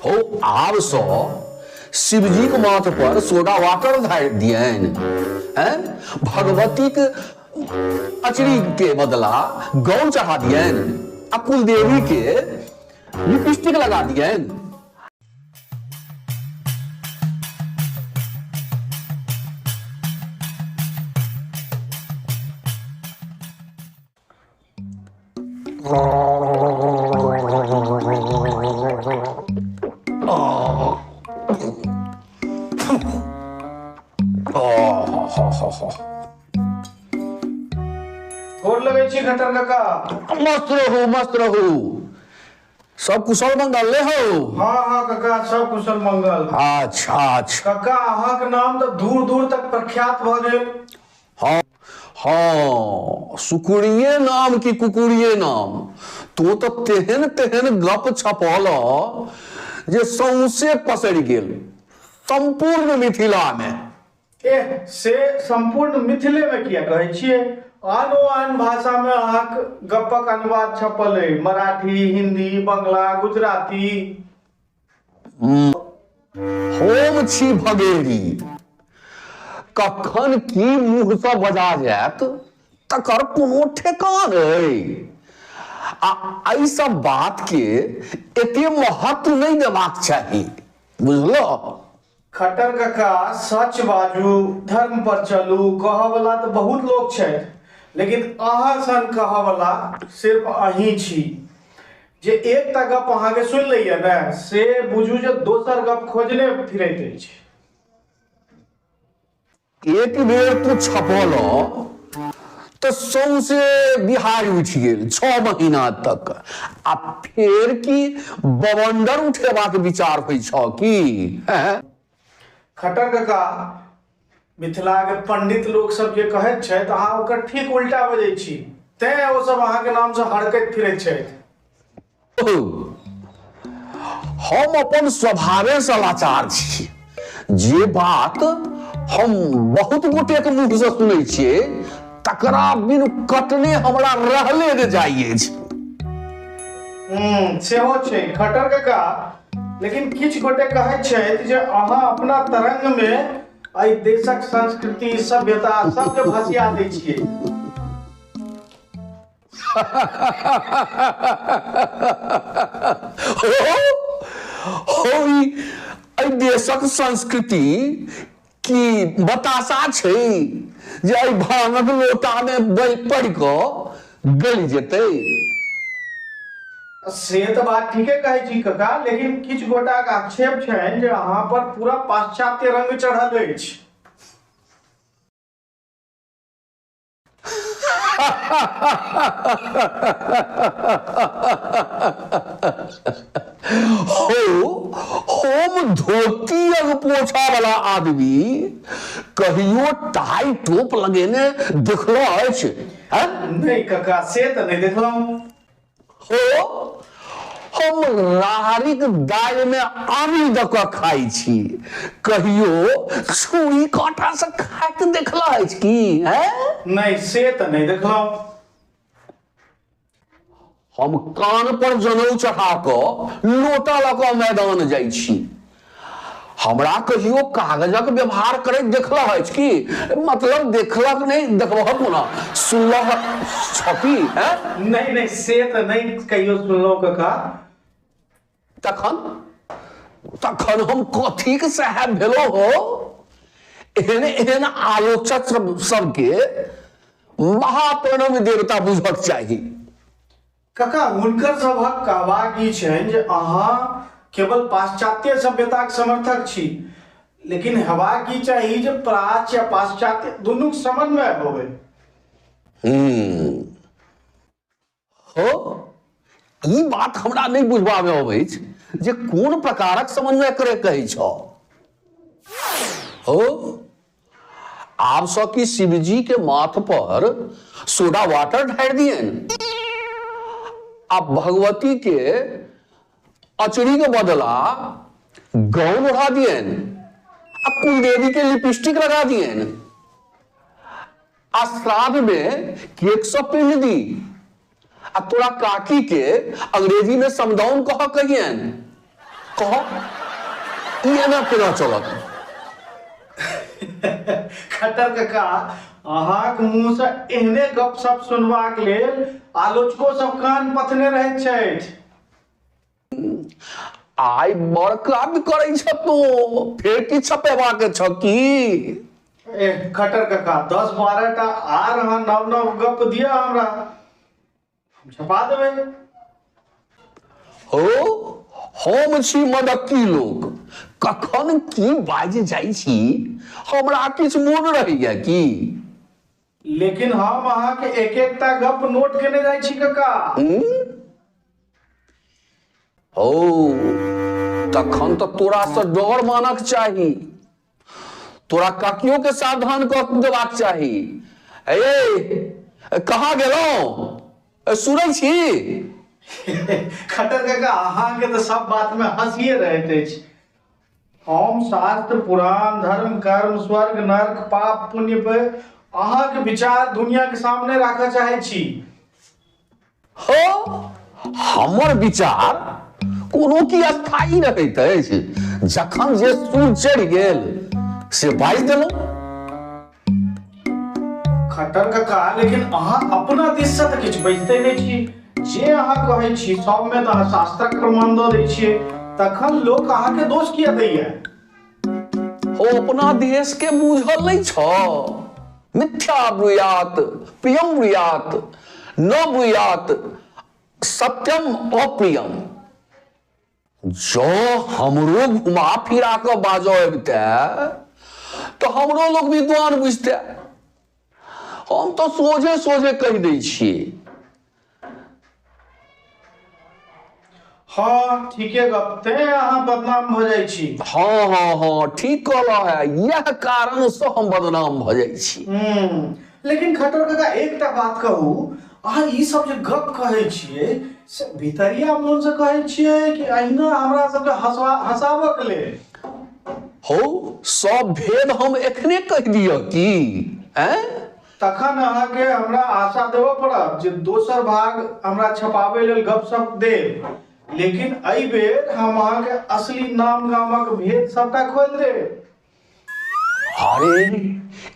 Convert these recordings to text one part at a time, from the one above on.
हो आब सँ शिवजीक माथ पर सोडा वाटर ढारि दियनि हैं भगवतीक अचरी के बदला गौ चढ़ा दियनि आ कुलदेवी के लिपस्टिक लगा दियनि। गोर लगै छी खट्टर काका। मस्त रहू, मस्त रहू, सब कुशल मंगल ले हो? हाँ हाँ काका, सब कुशल मंगल। अच्छा अच्छा। काका, अहाँके नाम तऽ दूर दूर तक प्रख्यात भऽ गेल। हाँ हाँ, सुकुड़िए नाम की कुकुड़िए नाम, तो तऽ तेहन तेहन गप छपल जे सौंसे पसरि गेल संपूर्ण मिथिला में। एह, से संपूर्ण मिथिले में किया कहै छियै? आनो आन भाषा में अहाँक गप्पक अनुवाद छपल अइ, मराठी, हिंदी, बंगला, गुजराती। हम छी भगेरी, कखन की मुँहसँ बजा जायत तकर कोनो ठेकान अइ। आ एहि सब बात के एते महत्व नहि देबाक चाही, बुझलह? खट्टर कका, सच बाजू, धर्म पर चलू कहऽवला तऽ बहुत लोक छथि, लेकिन अहाँ सन कहऽवला सिर्फ अहीं छी। जे एकटा गप अहाँके सुनि लैया ने, से बुझू जे दोसर गप खोजने फिरैत अछि। एक बेर तू छपल तऽ सौंसे बिहार उठि गेल 6 महीना तक, आ फेर की बवंडर उठेबाक विचार होइ छह की? हैं? खट्टर कका, मिथिलाके पंडित लोक सब जे कहैत छथि अहाँ ओकर ठीक उल्टा बजै छी, तें ओ सब अहाँके नामसँ हड़कैत फिरैत छथि। हम अपन स्वभावेसँ लाचार छी। जे बात हम बहुत गोटेके मुँहसँ सुनै छियै तकरा बिनु कटने हमरा रहले ने जाइ अछि। सेहो छै खट्टर काका, लेकिन किछु गोटे कहैत छथि जे अहाँ अपना तरंग मे एहि देशक संस्कृति सभ्यता सबके भसिया दै छियै। हो, एहि देशक संस्कृति की बताशा छै जे एहि भांगक लोटामे पड़ि कऽ गलि जेतै? से तऽ बात ठीके कहै छी कका, लेकिन किछु गोटाक आक्षेप छनि जे अहाँ पर पूरा पाश्चात्य रंग चढ़ल अछि। हो, हम धोती पोछा वाला आदमी कहियो टाई टोप लगेने देखलो अछि? नहि कका, से तऽ नहि देखलहुँ। हो, हम राहरिक दालिमे आमिल दऽ कऽ खाइ छी, कहियो छुरी काँटा से खाइत देखला अछि की? हैं? नहि, से तऽ नहि देखलहुँ। हम कान पर जनउ चढ़ा कऽ लोटा लऽ कऽ मैदान जाइ छी, हमरा कहियो कागजक व्यवहार करैत देखलह अछि की? मतलब देखलक नहि, देखबह कोना, सुनलह छपी? हैं? नहि नहि, से तऽ नहि कहियो सुनलहुँ कका। तखन तखन हम कथीक साहेब भेलहुँ हो? एहन एहन आलोचक सबके महाप्रणव देवता बुझक चाही। कका, हुनकर सभक कहबाक ई छनि जे अहाँ केवल पाश्चात्य सभ्यताक समर्थक छी, लेकिन हेबाक ई चाही जे प्राच्य आ पाश्चात्य दुनूक समन्वय होवे। हो, ई बात हमरा नहि बुझबामे अबैछ जे कोन प्रकारक समन्वय करे कहै छह। हो, आब सँ कि शिवजी के माथ पर सोडा वाटर ढारि दियनि आ भगवती के अचरी के बदला गौन ओढ़ा दियनि आ कुलदेवी के लिपस्टिक लगा दियनि आ श्राद्ध में केक सब पिन्ह दी आ तोरा काकी के अंग्रेजी में समदाउन कह कहियनि? कह, ई एना केना चलत? खट्टर कका, अहाँक मुँह से एहने गपशप सुनबाक लेल आलोचको सब कान पथने रहैत छथि। आइ बड़ काज करै छ तू, फेर की छपेबाक छ की? ए खट्टर कका, 10-12 टा आर अहाँ नव नव गप दिअ हमरा, हम छपा देबै। हो, हम छी मदक्की लोक, कखन की बाजि जाइ छी हमरा किछु मोन रहैया की? लेकिन हम अहाँके एक एकटा गप नोट केने जाइ छी कका। हौ, तखन तऽ तोरासँ डर मानक चाही, तोरा काकियो के सावधान कऽ देबाक चाही। ए, कहाँ गेलहुँ? सुनै छी? खट्टर काका, अहाँके तऽ सब बात में हंसिए रहैत अछि। हम शास्त्र पुराण धर्म कर्म स्वर्ग नर्क पाप पुण्य पे अहाँके विचार दुनिया के सामने राखऽ चाहै छी। हो, हमर विचार कोनो की स्थायी रहैत अछि? जखन जे सूर चढ़ि गेल से बाजि देलहुँ। खट्टर कका, लेकिन अहाँ अपना दिस से तऽ किछु बजिते नहि छी। जे अहाँ कहै छी सबमे तऽ अहाँ शास्त्रक प्रमाण दऽ दै छियै, तखन लोक अहाँके दोष किया दैया? हो, अपना देश के बूझल नहि छ? मिथ्या ब्रूयात प्रियम ब्रूयात न ब्रूयात सत्यम अप्रियम। जँ हमरो घुमा फिरा कऽ बाजऽ अबिते तऽ हमरो लोक विद्वान बुझते। हम तऽ सोझे सोझे कहि दै छियै। हँ, ठीके गप, तें अहाँ बदनाम भऽ जाइ छी। हँ हँ हँ, ठीक कहलह है, इएह कारणसँ हम बदनाम भऽ जाइ छी। लेकिन खट्टर काका, एकटा बात कहू, अहाँ ई सब जे गप कहै छियै से भितरिया मोनसँ कहै छियै कि अहिना हमरा सबके हंसवा हंसाबऽ के लेल? हौ, सब भेद हम एखने कहि दिअ की? ऐं? तखन अहाँके हमरा आशा देबऽ पड़त जे दोसर भाग हमरा छपाबै लेल गपशप देब, लेकिन एहि बेर हम अहाँके असली नाम गामक भेद सबटा खोलि देब। अरे,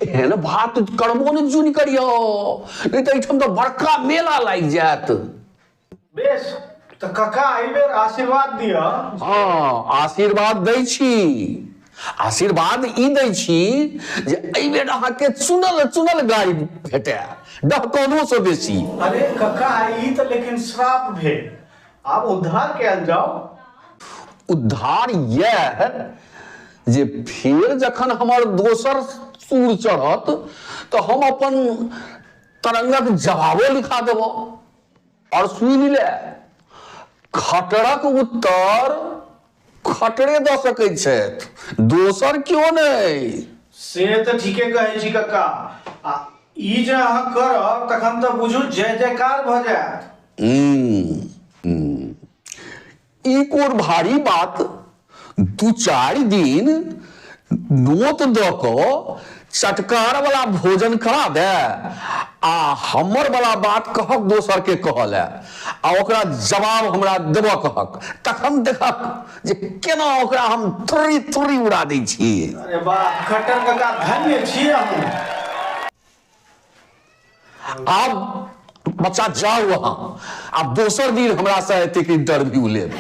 एहन बात करबो ने जुनि करियौ, नहि तऽ एहिठाम तऽ बड़का मेला लागि जायत। बेस, तऽ कका एहि बेर आशीर्वाद दिअ। हँ, आशीर्वाद दै छी। आशीर्वाद ई दै छी जे एहि बेर अहाँके चुनल चुनल गाड़ी भेटय, डहकनोसँ बेसी। अरे कका, ई तऽ लेकिन श्राप भेल, आब उद्धार कयल जाओ। उद्धार यैह जे फेर जखन हमर दोसर सूर चढ़त तऽ हम अपन तरंगक जवाबो लिखा देबो। और सुनि ले, खटरक उत्तर खटरे दऽ सकै छथि, दोसर क्यो नहि। से तऽ ठीके कहै छी कक्का, आ ई जे अहाँ करब तखन तऽ बुझू जय जयकार भऽ जायत। ई कोन भारी बात, 2-4 दिन नोत दऽ कऽ चटकार वाला भोजन करा दे आ हमर वाला बात कहक दोसर के कहल है आ ओकरा जवाब हमरा देबऽ कहक, तखन देखक जे केना ओकरा हम थुर्री थुर्री उड़ा दै छी। अरे वाह खट्टर कका, धन्य छी अहूँ। आब बच्चा जाउ अहाँ, आब दोसर दिन हमरा से एतेक इंटरव्यू लेब।